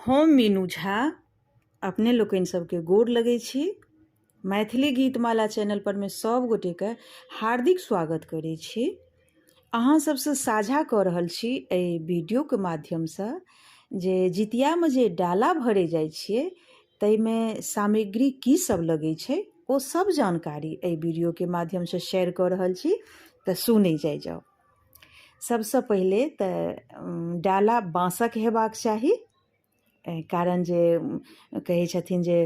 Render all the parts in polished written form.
हम मीनू झा अपने लोकनि सबके गोर लगै छी। मैथिली गीतमाला चैनल पर मे सब गोटेके हार्दिक स्वागत करै छी। अहाँ सबसँ साझा कऽ रहल छी एहि वीडियोके माध्यमसँ जे जितियामे जे डाला भरै जाइ छियै ताहिमे सामग्री की सब लगै छै ओ सब जानकारी एहि वीडियोके माध्यमसँ शेयर कऽ रहल छी, तऽ सुनै जाइ जाउ। सबसँ पहिले तऽ डाला बाँसक हेबाक चाही, कारण जे कहै छथिन जे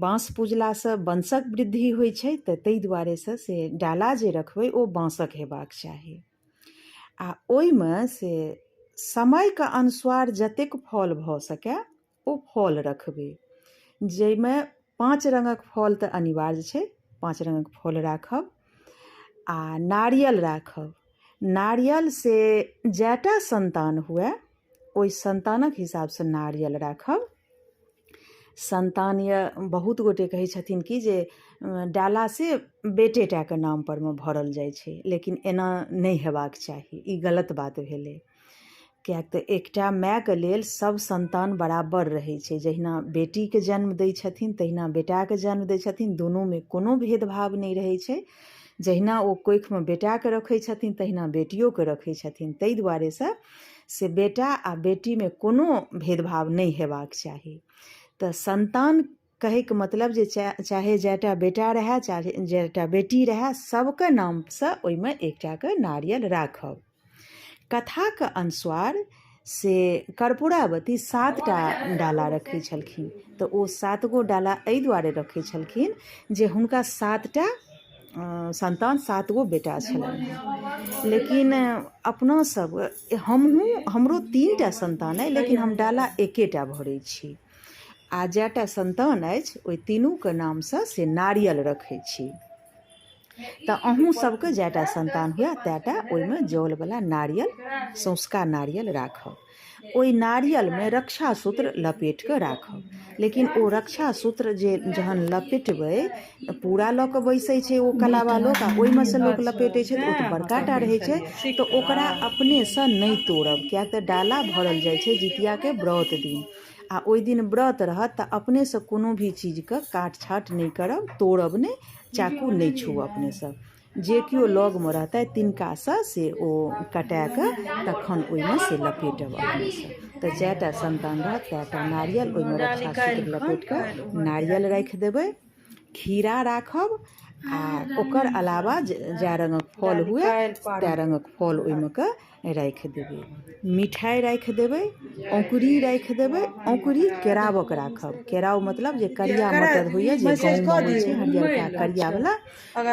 बाँस पूजलासँ वंशक वृद्धि होइ छै, तऽ ताहि दुआरेसँ से डाला जे रखबै ओ बाँसक हेबाक चाही। आ ओहिमे से समयके अनुसार जतेक फल भऽ सकै ओ फल रखबै, जाहिमे 5 रङ्गक फल तऽ अनिवार्य छै। 5 रङ्गक फल राखब आ नारियल राखब। नारियल से जएटा सन्तान हुए ओहि सन्तानक हिसाबसँ नारियल राखब। सन्तान यऽ, बहुत गोटे कहै छथिन कि जे डाला से बेटे टाके नामपर मे भरल जाइ छै, लेकिन एना नहि हेबाक चाही, ई गलत बात भेलै। किएक तऽ एकटा मायके लेल सब सन्तान बराबर रहै छै। जहिना बेटीके जन्म दै छथिन तहिना बेटाके जन्म दै छथिन, दुनूमे कोनो भेदभाव नहि रहै छै। जहिना ओ कोखिमे बेटाके रखै छथिन तहिना बेटियोके रखै छथिन। ताहि दुआरेसँ से बेटा आ बेटीमे कोनो भेदभाव नहि हेबाक चाही। तऽ सन्तान कहैके मतलब जे चाहे जएटा बेटा रहए चाहे जएटा बेटी रहए, सबके नामसँ ओहिमे एकटाके नारियल राखब। कथाके अनुसार से कर्पूरावती 7टा डाला रखै छलखिन, तऽ ओ 7 गो डाला एहि दुआरे रखै छलखिन जे हुनका 7टा सन्तान 7 गो बेटा छलनि हेँ। लेकिन अपना सब हमहूँ हमरो 3टा सन्तान अइ, लेकिन हम डाला एकेटा भरै छी आ जएटा सन्तान अछि ओहि तीनूके नामसँ से नारियल रखै छी। तऽ अहूँ सबके जएटा सन्तान हुए तएटा ओहिमे जलवला नारियल, सौंसका नारियल राखब। ओहि नारियलमे रक्षा सूत्र लपेट कऽ राखब, लेकिन ओ रक्षा सूत्र जे जहन लपेटबै, पूरा लऽ कऽ बैसै छै ओ कलावा लोक आ ओहिमे सँ लोक लपेटै छै, तऽ ओ तऽ बड़का टा रहै छै, तऽ ओकरा अपनेसँ नहि तोड़ब, किएक तऽ डाला भरल जाइ छै जितियाके व्रत दिन आ ओहि दिन व्रत रहत, तऽ अपनेसँ कोनो भी चीजके काट छाँट नहि करब, तोड़ब नहि, चाकू नहि छूब अपनेसँ। जे केओ लगमे रहतै तिनकासँ से ओ कटाए कऽ तखन ओहिमे से लपेटब अपनेसँ। तऽ जएटा सन्तान रहत तएटा नारियल ओहिमे रक्षा सूत्र लपेट कऽ नारियल राखि देबै, खीरा राखब आ ओकर अलावा जए रङ्गक फल हुए तए रङ्गक फल ओहिमे कऽ राखि देबै, मिठाइ राखि देबै, औँकुरी राखि देबै। औँकुरी केरावक राखब। केराव मतलब जे करिया मटर होइए जे गाँवमे होइ छै हरियरका करियावला,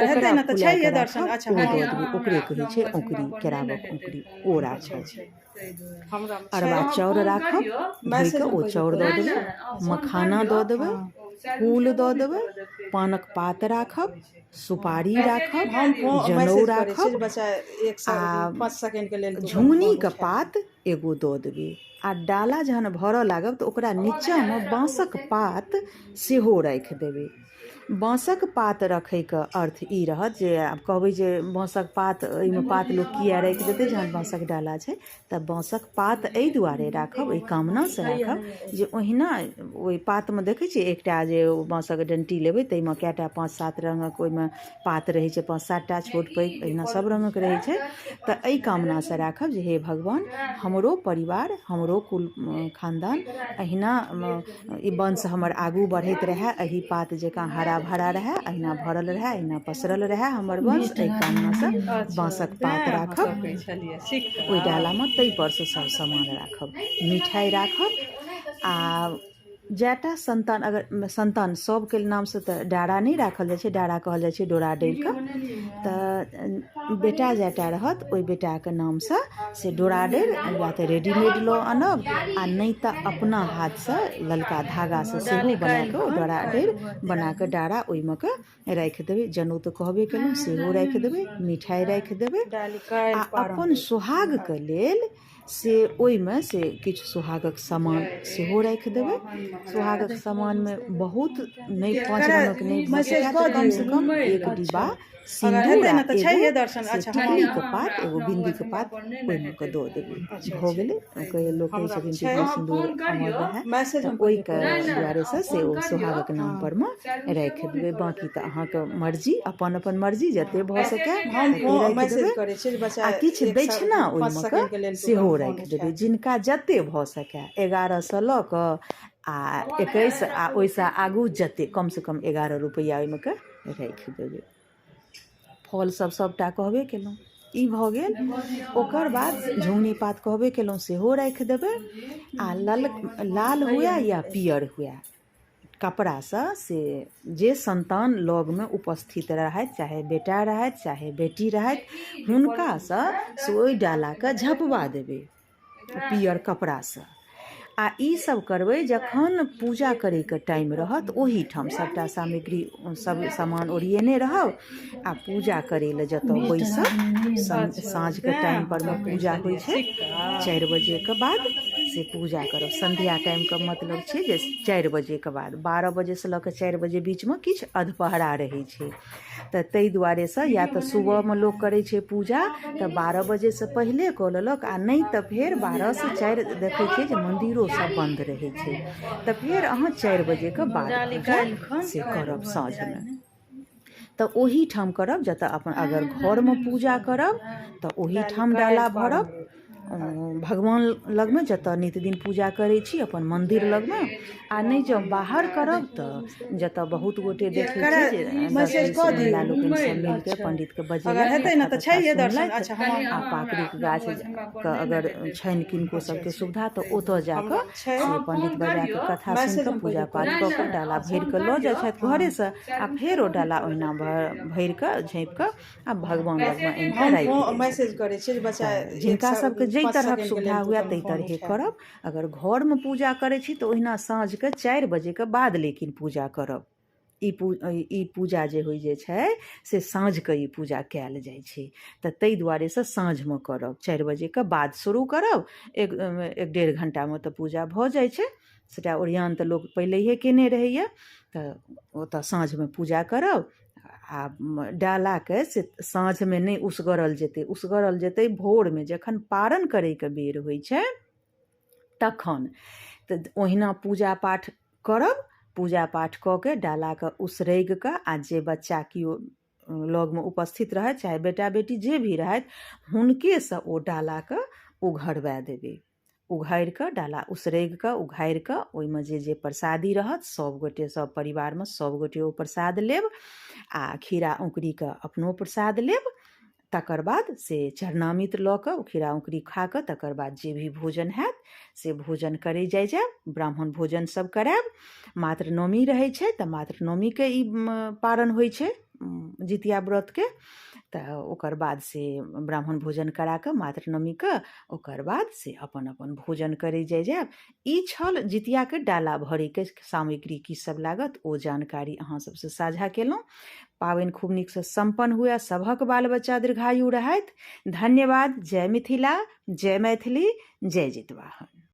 ओकरा फुला कऽ राखब, ओ दऽ देबै, ओकरे कहै छै औँकुरी, केरावक औँकुरी ओ राखब। अरबा चाउर राखब, धोइ कऽ ओ चाउर दऽ देबै, मखाना दऽ देबै, फूल दऽ देबै, पानक पात राखब, सुपारी राखब, जनउ राखब आ झुङ्गनीके पात एगो दऽ देबै। आ डाला जहन भरऽ लागब तऽ ओकरा नीचाँमे बाँसक पात सेहो राखि देबै। बाँसक पात रखैके अर्थ ई रहत जे आब कहबै जे बाँसक पात, एहिमे पात लोक किए राखि देतै जहन बाँसक डाला छै? तऽ बाँसक पात एहि दुआरे राखब, एहि कामनासँ राखब जे ओहिना ओहि पातमे देखै छियै एकटा जे बाँसक डण्टी लेबै ताहिमे कए टा 5-7 रङ्गक ओहिमे पात रहै छै, 5-7टा छोट पैघ एहिना सब रङ्गक रहै छै। तऽ एहि कामनासँ राखब जे हे भगवान, हमरो परिवार, हमरो कुल खानदान एहिना ई वंश हमर आगू बढ़ैत रहए, एहि पात जकाँ हरा भरा रहए, अहिना भरल रहए, अहिना पसरल रहए हमर वंश। एहि कामनासँ बाँसक पात राखब ओहि डालामे, ताहिपर सँ सब सामान राखब, मिठाइ राखब आ जएटा सन्तान, अगर सन्तान सबके नामसँ तऽ डारा नहि राखल जाइ छै, डारा कहल जाइ छै डोरा डोरिके, तऽ बेटा जएटा रहत ओहि बेटाके नामसँ से डोरा डोरि या तऽ रेडीमेड लऽ आनब आ नहि तऽ अपना हाथसँ ललका धागासँ सेहो बनाकऽ ओ डोरा डोरि बनाकऽ डारा ओहिमे कऽ राखि देबै। जनउ तऽ कहबे केलहुँ, सेहो राखि देबै, मिठाइ राखि देबै आ अपन सोहागके लेल से ओहिमे से किछु सोहागक सामान सेहो राखि देबै। सोहागक सामानमे बहुत नहि, पाँच रङ्गक नहि भऽ मैसेज सकए कऽ तऽ कमसँ दियौ। कम एक डिब्बा अगर सिन्दूर हेतै आ ने तऽ एगो छैहे दर्शन। से अच्छा, टिकलीके हम पात, एगो बिन्दीके पात ओहिमे कऽ दऽ देबै। अच्छा भऽ अच्छा गेलै। कहै लोक कहै हमरा छथिन छै टिकली सिन्दूर अमर रहए, मैसेज तऽ हम पहिले ओहिके कऽ दै छी। दुआरेसँ से ओ सोहागक नाम हँ पर मे राखि देबै। बाँकी तऽ अहाँके मर्जी, अपन अपन मर्जी, जते भऽ सकए हम तते राखि मैसेज देबै। करै छियै जे बच्चा आ किछु एक दक्षिणा 5 ओहिमे कऽ सेकेंडके लेल तू सेहो फोन राखि देबै, उठा। जिनका जते भऽ सकए 11 सए लऽ कऽ आ 21 आ ओहिसँ आगू जते, कमसँ कम 11 रुपैआ ओहिमे कऽ राखि देबै। फल सब सभटा कहबे केलहुँ, ई भऽ गेल। ओकर बाद झुङ्गनी पात कहबे केलहुँ, सेहो राखि देबै। आ लल लाल हुए या पियर हुए कपड़ासँ से जे सन्तान लगमे उपस्थित रहथि, चाहे बेटा रहथि चाहे बेटी रहथि, हुनकासँ से ओहि डालाके झपबा देबै पियर कपड़ासँ। आ ईसभ करबै जखन पूजा करैके टाइम रहत, ओहिठाम सभटा सामग्री सब सामान ओरियेने रहब आ पूजा करै लए जतऽ बैसब, अच्छा साँझके तें टाइम अहाँ पर मे सब कहै पूजा होइ छलियै छै सिक्का। 4 बजेके बाद से पूजा करब। सन्ध्या टाइमके मतलब छै जे 4 बजेके बाद, 12 बजेसँ लऽ कऽ 4 बजे बीचमे किछु अधपहरा रहै छै, तऽ ताहि दुआरेसँ या तऽ सुबहमे लोक करै छै पूजा तऽ 12 बजेसँ पहिले कऽ लेलक, आ नहि तऽ फेर 12सँ 4 देखै छियै जे मन्दिरो सब बन्द रहै छै, तऽ फेर अहाँ 4 बजेके बाद डाली पूजा काल्हि खन से काल्हि करब भऽ साँझमे। जेतै। तऽ ओहिठाम करब जतऽ अपन, अगर घरमे पूजा करब तऽ डाली ओहिठाम काल्हि डाला पारण भरब भगवान लगमे जतऽ नित दिन पूजा करै छी अपन मन्दिर लगमे, आ नहि जँ बाहर करब तऽ जतऽ बहुत गोटे देखै करा छियै जे दस मैसेज बीस कऽ दियौ। महिला लोकनि सब मिलके अच्छा पण्डितके अगर बजेलथि, हेतै कथा ने तऽ तथा छैहे दर्शन। सुनलथि अच्छा हम आ पाकड़िके गाछ के अगर छनि किनको अच्छा सबके अच्छा सुविधा तऽ ओतऽ जाकऽ हमरा छै से पण्डित बजाकऽ कथा मैसेज सुनिकऽ हम पूजा पहिले कऽ पाठ दै कऽ छी। कऽ डाला भरिकऽ लऽ जाइ छथि हँ घरेसँ, आ फेर ओ डाला ओहिना भरिकऽ झाँपिकऽ आ भगवान लगमे आनिकऽ हम राखि दै मैसेज छथिन। करै छियै जे बच्चा तऽ एक जिनका सबके जाहि 5 तरहक सेकेंडके सुविधा लेल तू हुए कनि ताहि फोन तरहे उठा। करब। अगर घरमे पूजा करै छी तऽ ओहिना साँझके 4 बजेके बाद लेकिन पूजा करब। ई पूजा जे होइ जे छै से साँझके ई पूजा कयल जाइ छै, तऽ ताहि दुआरेसँ साँझमे करब, 4 बजेके बाद शुरू करब। एक एक डेढ़ घण्टामे तऽ पूजा भऽ जाइ छै, सभटा ओरियान तऽ लोक पहिलहिए कयने रहैए, तऽ ओतऽ साँझमे पूजा करब। आ डालाके से साँझमे नहि उसगरल जेतै, उसगरल जेतै भोरमे जखन पारण करैके बेर होइ छै तखन। तऽ ओहिना पूजा पाठ करब, पूजा पाठ कऽ के डालाके उसरगि कऽ आ जे बच्चा केओ लगमे उपस्थित रहथि, चाहे बेटा बेटी जे भी रहथि, हुनकेसँ ओ डालाके उघरवा देबै। उघारि कऽ डाला उसरगि कऽ उघारि कऽ ओहिमे जे जे प्रसादी रहत सभगोटे, सभ परिवारमे सभगोटे ओ प्रसाद लेब आ खीरा औँकुरीके अपनो प्रसाद लेब। तकर बाद से चरणामित लऽ कऽ ओ खीरा औँकुरी खा कऽ तकर बाद जे भी भोजन हैत से भोजन करै जाइ जायब, ब्राह्मण भोजन सब करायब। मातृ नवमी रहै छै तऽ मातृ नवमीके ई पारण होइ छै जितिया व्रतके, तऽ ओकर बाद से ब्राह्मण भोजन करा कऽ मातृ नवमीके ओकर बाद से अपन अपन भोजन करै जाइ जायब। ई छल जितियाके डाला भरैके सामग्री की सब लागत, ओ जानकारी अहाँ सबसँ साझा केलहुँ। पाबनि खूब नीकसँ सम्पन्न हुए, सभक बाल बच्चा दीर्घायु रहथि। धन्यवाद। जय मिथिला, जय मैथिली, जय जितवाहन।